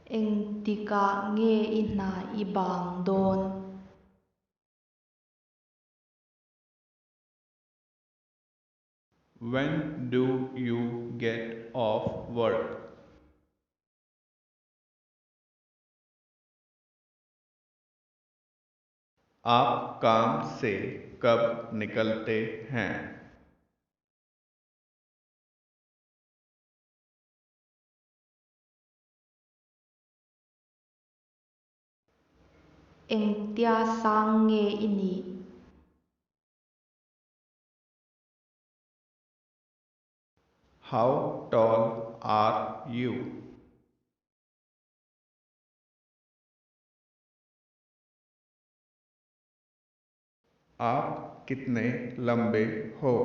Engtikah nge i hna i bang dawn? When do you get off work? आप काम से कब निकलते हैं? Engtia sang nge i nih? How tall are you? आप कितने लंबे हो?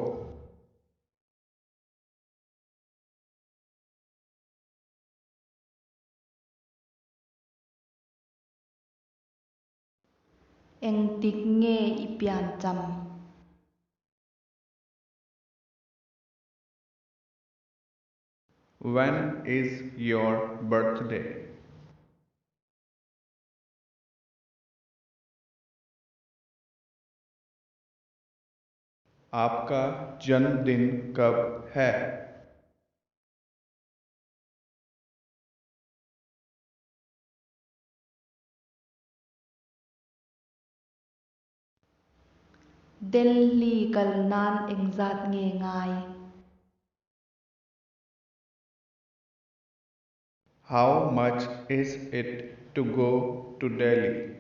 Engtik nge i piancham? When is your birthday? आपका जन्मदिन कब है? Delhi kal nan engzat nge ngai? How much is it to go to Delhi?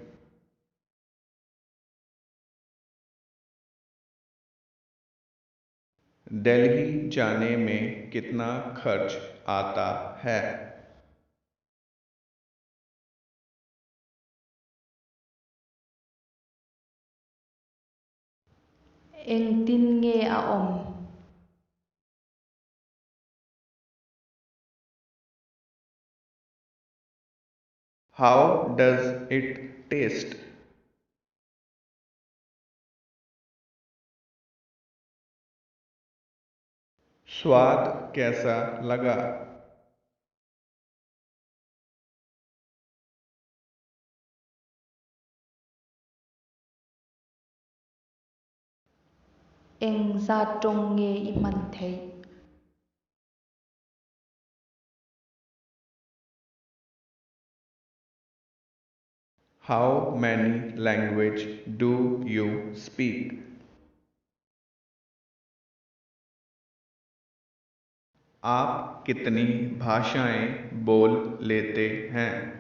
Delhi जाने में कितना खर्च आता है? Engtin nge a awm? How does it taste? स्वाद कैसा लगा? Engzat tawng nge i hman theih? How many language do you speak? आप कितनी भाषाएँ बोल लेते हैं?